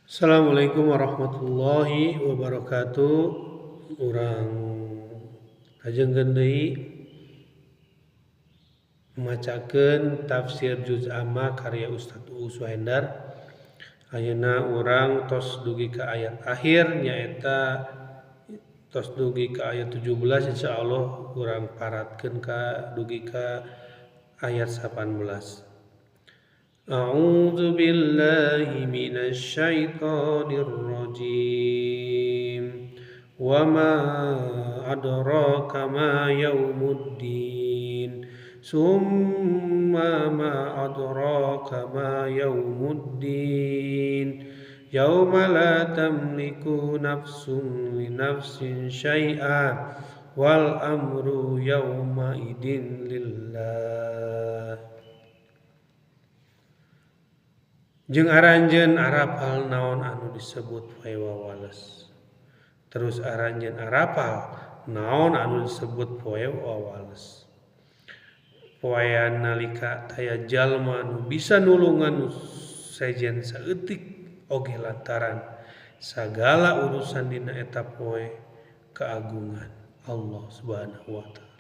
Assalamualaikum warahmatullahi wabarakatuh. Urang lajengkeun deui macakeun tafsir Juz Amma karya Ustaz Uu Suhendar. Ayeuna urang tos dugi ka ayat akhir nyaeta tos dugi ka ayat 17, insyaallah urang paratkeun ka dugi ka ayat 18. A'udzu billahi minasy syaithanir rajim. Wa ma adraka ma yaumuddin. Summa ma adraka ma yaumuddin. Yauma la tamliku nafsun li nafsin syai'a wal amru yauma idin lillah. Jeung aranjeun arapal naon anu disebut poe wawales. Terus aranjeun arapal naon anu disebut poe wawales. Poean nalika taya jalma nu bisa nulungan nu sejen saeutik oge lantaran sagala urusan dina eta poe keagungan Allah Subhanahu wa taala.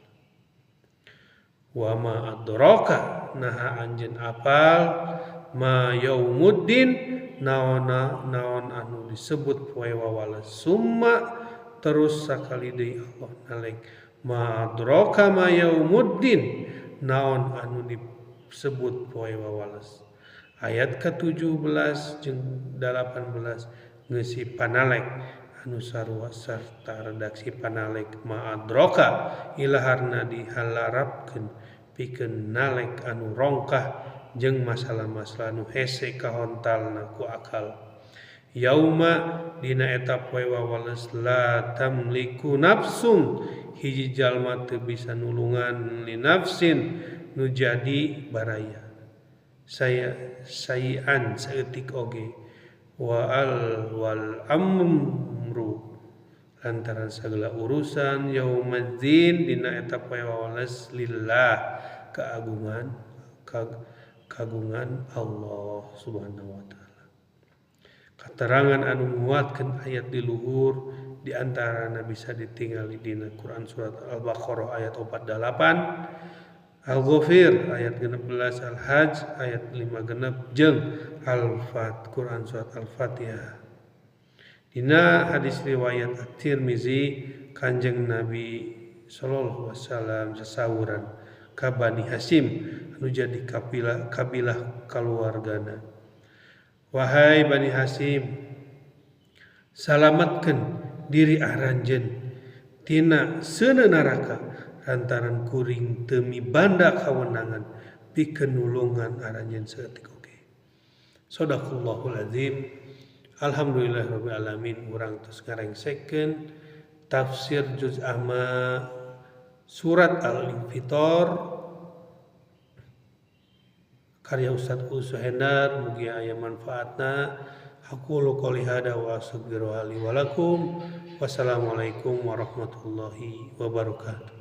Wa ma adraka naha anjeun apal ma yaumuddin naona naon anu disebut poe wawales. Summa terus sakali deui Allah nalek ma adraka ma yaumuddin naon anu disebut poe wawales. Ayat ke-17 jeung 18 ngeusi panalek anu sarua sarta redaksi panalek ma adraka ilaharna dihalarapkeun pikeun nalek anu rongkah jeung masalah-masalah nu hese kahontalna ku akal. Yauma dina eta poe wawales la tamliku nafsun hiji jalma teu bisa nulungan li nafsin nu jadi baraya saya sayian saeutik oge wa al wal amru lantaran sagala urusan yaumaddin dina eta poe wawales lillah keagungan kagungan Allah Subhanahu wa taala. Katerangan anu nguatkeun ayat di luhur di antarana bisa ditingali dina Quran surat Al-Baqarah ayat 48, Al-Ghafir ayat 16, Al-Hajj ayat 5 jeung Al-Fat Quran surat Al-Fatihah. Dina hadis riwayat At-Tirmizi Kanjeng Nabi sallallahu alaihi wasallam sasawuran ka Bani Hasyim anu jadi kabilah kaluargana. Wahai Bani Hasyim, salamatkeun diri aranjeun tina seuneu neraka lantaran kuring teu mibanda kawenangan pikeun nulungan aranjeun saeutik oge. Shadaqallahul azim. Alhamdulillahirabbil alamin. Urang tos ngarengsekeun tafsir Juz Amma surat Al-Infitor karya Ustaz Uu Suhendar. Mugi aya manfaatna. Aqulu qouli hada wa astaghfirullaha li wa lakum. Wassalamualaikum warahmatullahi wabarakatuh.